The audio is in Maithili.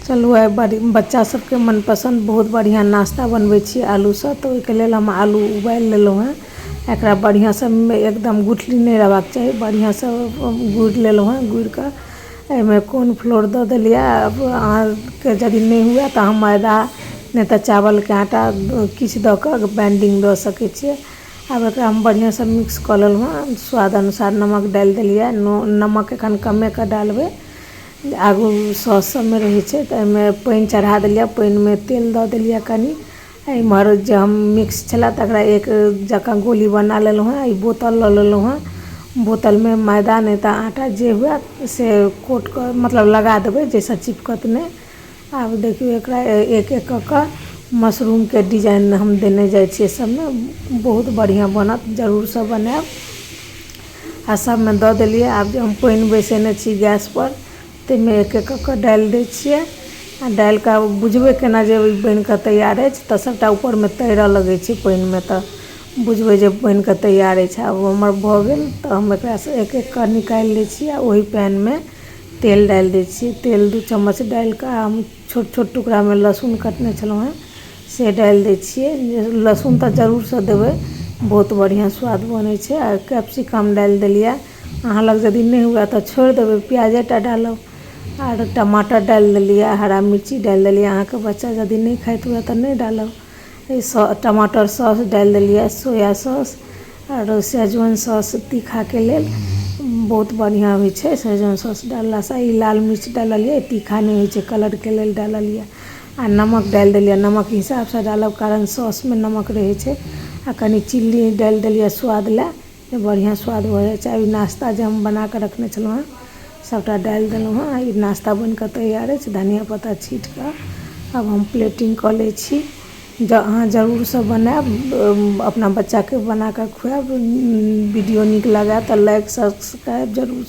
चलू आइ बच्चा सबके मनपसन्द बहुत बढ़िआँ नाश्ता बनबै छी आलूसँ। तऽ ओहिके लेल हम आलू उबालि लेलहुँ हेँ। एकरा बढ़िआँसँ एकदम गुठली नहि रहबाक चाही, बढ़िआँसँ गुड़ि लेलहुँ हेँ। गुड़िकऽ एहिमे कॉर्नफ्लोर दऽ देलियै। अहाँके यदि नहि हुए तऽ अहाँ मैदा नहि तऽ चावलके आटा किछु दऽ कऽ बाइंडिंग दऽ सकै छियै। आब एकरा हम बढ़िआँसँ मिक्स कऽ लेलहुँ हेँ। स्वाद अनुसार नमक डालि देलियै। नमक एखन कमेके डालबै, आगू सॉस सबमे रहै छै। तऽ एहिमे पानि चढ़ा देलियै, पानिमे तेल दऽ देलियै कनि। एम्हर जे हम मिक्स छलै तकरा एक जकाँ गोली बना लेलहुँ हेँ। ई बोतल लऽ लेलहुँ हेँ, बोतलमे मैदा नहि तऽ आटा जे हुए से कोट कऽ मतलब लगा देबै, जाहिसँ चिपकत नहि। आब देखियौ, एकरा एक एक कऽ कऽ मशरूमके डिजाइन हम देने जाइ छियै सबमे। बहुत बढ़िआँ बनत, जरूरसँ बनायब। आ सबमे दऽ देलियै। आब जे हम पानि बैसेने छी गैसपर, ताहिमे एक एक कऽ कऽ डालि दै छियै। आ डालि कऽ आब बुझबै केना जे ई बनि कऽ तैयार अछि? तऽ सभटा ऊपरमे तैरऽ लगै छै पानिमे, तऽ बुझबै जे बनि कऽ तैयार अछि। आब हमर भऽ गेल, तऽ हम एकरासँ एक एक कऽ निकालि लै छियै आ ओहि पैनमे तेल डालि दै छियै। तेल 2 चम्मच डालि कऽ हम छोट छोट टुकड़ामे लहसुन कटने छलहुँ हेँ से डालि दै छियै। लहसुन तऽ जरूरसँ देबै, बहुत बढ़िआँ स्वाद बनै छै। आ कैप्सिकम डालि देलियै। अहाँ लग यदि नहि हुए तऽ छोड़ि देबै, प्याजेटा डालब। आर टमाटर डालि देलियै, हरा मिर्ची डालि देलियै। अहाँके बच्चा यदि नहि खाइत हुए तऽ नहि डालब। टमाटर सॉस डालि देलियै, सोया सॉस आरो शेजवान सॉस तीखाके लेल बहुत बढ़िआँ होइ छै शेजवान सॉस डाललासँ। ई लाल मिर्च डाललियै, तीखा नहि होइ छै, कलरके लेल डाललियै। आ नमक डालि देलियै। नमक हिसाबसँ डालब, कारण सॉसमे नमक रहै छै। आ कनि चिल्ली डालि देलियै स्वाद लए, बढ़िआँ स्वाद भऽ जाइ छै। आ ई नाश्ता जे हम बनाकऽ रखने छलहुँ हेँ सभटा डालि देलहुँ हेँ। आ ई नाश्ता बनि कऽ तैयार अछि। धनिया पत्ता छीट कऽ आब हम प्लेटिंग कऽ लै छी। जँ अहाँ जरूरसँ बनायब, अपना बच्चाके बनाकऽ खुआएब। वीडियो नीक लागए तऽ लाइक, सब्सक्राइब जरूर।